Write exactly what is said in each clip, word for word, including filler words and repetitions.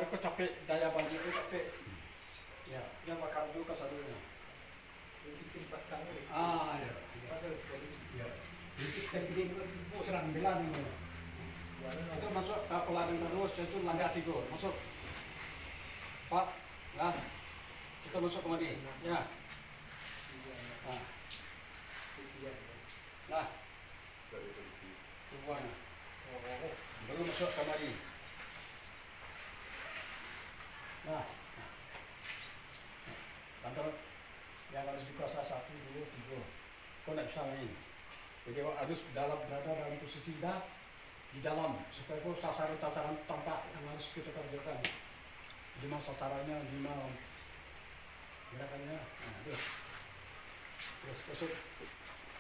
Kok capek, daya baliak tu capek. Ya, dia bakarajo ka sadonyo. Ah, ya. Ya. Itu masuak ka peladang terus, itu langkah tigo. Masuak. Pak, nah. Kita masuak kamari. Ya. Nah. Nah. Tubuah, nah. Baru masuak kamari. Nah. Lantaran yang harus dikuasa satu, dua, tiga. Kau ndak bisa main. Jadi, awak harus dalam, berada dalam posisi dah di dalam, supaya kau sasaran-sasaran tampak yang harus kita kerjakan. Di mana sasarannyo, di mana gerakannya. Nah, terus. Terus, masuk.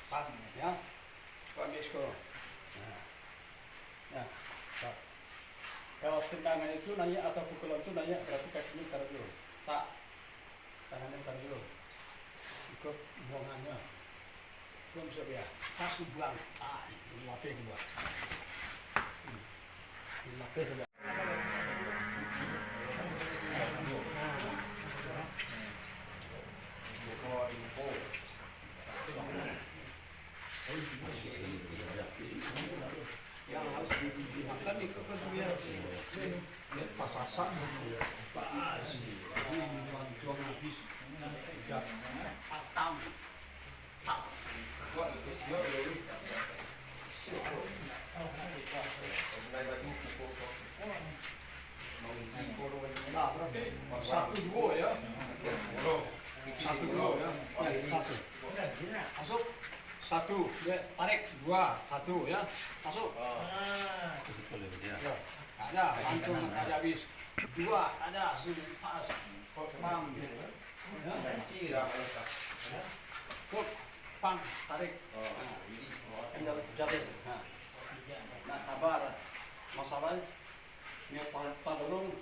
Pan, ya. Kau ambil skor. Nah. Ya, tak. Kalau tendangan itu naik atau pukulan itu naik, berarti kakinya tarik dulu. Tak. Tangannya tarik dulu. Ikut buangannya. Belum siap ya. Pas buang. Ah, ini lapeh buang. Hmm. Ini lapeh buang. Yang harus dimakan itu kan dia, dia tasasak, pas, ini mancuang habis. Patang. Nah, berarti satu dua ya. Satu dua ya. Ya, satu. Masuk. Satu, ya, tarik. Dua, satu ya. Masuk. Ya. Ada, langsung aja habis. Dua, ada, langsung pas. Pam. Ya. Kok, pang, tarik. Nah, ini. Tinggal jatuh. Nah. Nah, sabar. Masalah, nyo ta-, tadorong,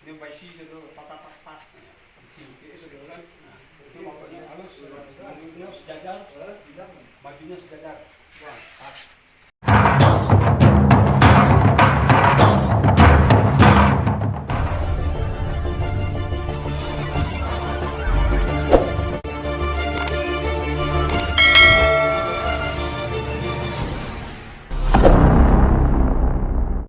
nyo baisi sudah patah-patah. Nah, oke, sudah kan. Nah, itu maksudnya halus, bajunya sejajar, bajunya sejajar. Wah, pas.